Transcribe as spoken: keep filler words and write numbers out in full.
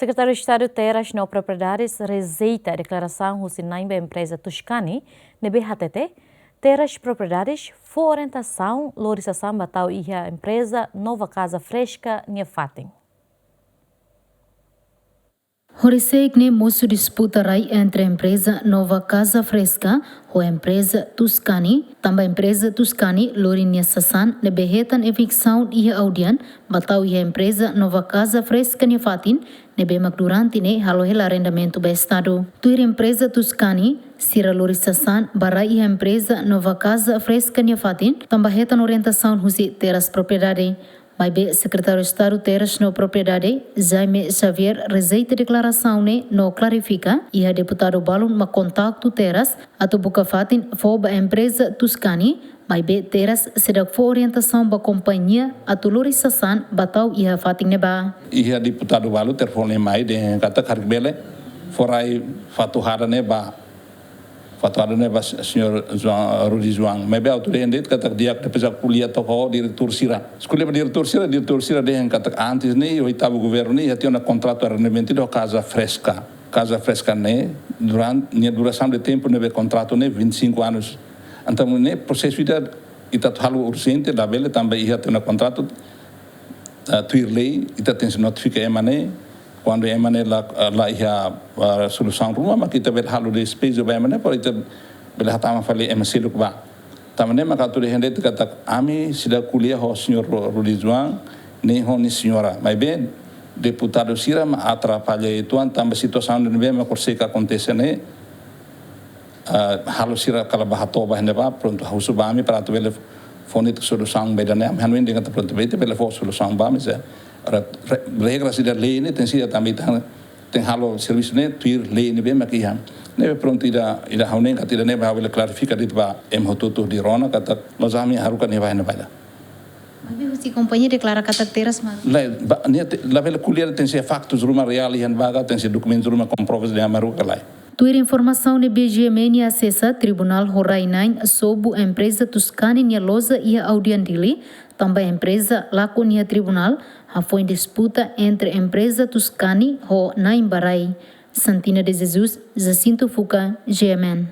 Sekretáriu Estadu Terras no Propriedades rejeita deklarasaun husi na'in ba empreza Tuscany ne'ebé hatete terras propriedades fó orientasaun lori sasán ba tau iha empreza Nova Casa Fresca nia fatin. Horisehik ne'e mosu disputa rai entre empreza Nova Casa Fresca ho empreza Tuscany, tanba empreza Tuscany lori nia sasán ne'ebé hetan eviksaun iha Audian ba tau iha empreza Nova Casa Fresca nia fatin, ne'ebé mak durante ne'e halo hela arrendamentu ba Estadu. Tuir empreza Tuscany, sira lori sasán ba rai iha empreza Nova Casa Fresca nia fatin, tanba hetan orientasaun husi terras propriedade. Maibé Sekretáriu Estadu Terras no Propriedade, Jaime Xavier, rejeita deklarasaun ne'e no klarifika, iha deputadu balun mak kontaktu terras atu buka fatin fó ba empreza Tuscany, maibé terras seidauk fó orientasaun ba kompañia atu lori sasán ba tau iha fatin ne'ebá. Iha deputadu balu telefone mai dehan katak karik bele fó rai fatuhada ne'e ba, fatuhada ne'e ba señór João, Rudi João. Maibé autoridade dehan katak di'ak, depois aku lia to'o ho diretór sira. Aku lia ba diretór sira, diretór sira dehan katak antes ne'e, oitavu governu ne'e, iha tiha ona kontratu arrendamentu ho Casa Fresca. Casa Fresca ne'e, durante, nia durasaun de tempu ne'ebé kontratu ne'e vinte e cinco anos. Entaun ne'e prosesu ida ita atu halo urjente, labele tanba iha tiha ona kontratu, ah, tuir lei, ita tenke notifika ema ne'e, kuandu ema ne'e la, la iha, ah, solusaun ruma, mak ita bele halo despeju ba ema ne'e, para ita bele hatama fali ema seluk ba. Tanba ne'e maka atu dehan de'it katak ami seidauk ko'alia ho señór Ru-, Rudi João, nem ho nia señora. Maibé deputadu sira mak atrapalla uitoan tanba situasaun ne'ebé mak horisehik akontese ne'e, ah, halo sira kala ba hato'o ba iha ne'ebá, prontu, husu ba ami para atu bele fó ona solusaun ba ida-ne'e, ami hanoin dehan katak prontu, ita bele fó solusaun ba ami, se re-, re-, regra sira, lei ne'e tenke tanba ita tenke halo servisu ne'e tuir lei ne'ebé mak iha. Ne'ebé prontu ida, ida ha'u hanoin katak ida-ne'e ba ha'u bele klarifika de'it ba ema hotu-hotu hotu rona katak la'ós ami haruka nia ba iha ne'ebá ida. Maibé husi kompañia deklara katak terras mak. Lae, ba, nia te-, labele ko'alia, tenke faktus ruma reál iha ne'ebá, tenke dokumentus ruma komprova dehan ami haruka, lae. Tuir informasaun ne'ebé GMN nia asesa, tribunál ho rai na'in sobu empreza Tuscany nia loja iha Audian Dili, tanba empreza lakon iha tribunál, hafoin disputa entre empreza Tuscany ho na'in ba rai. Santina de Jesus, Jacinto Fuca, GMN.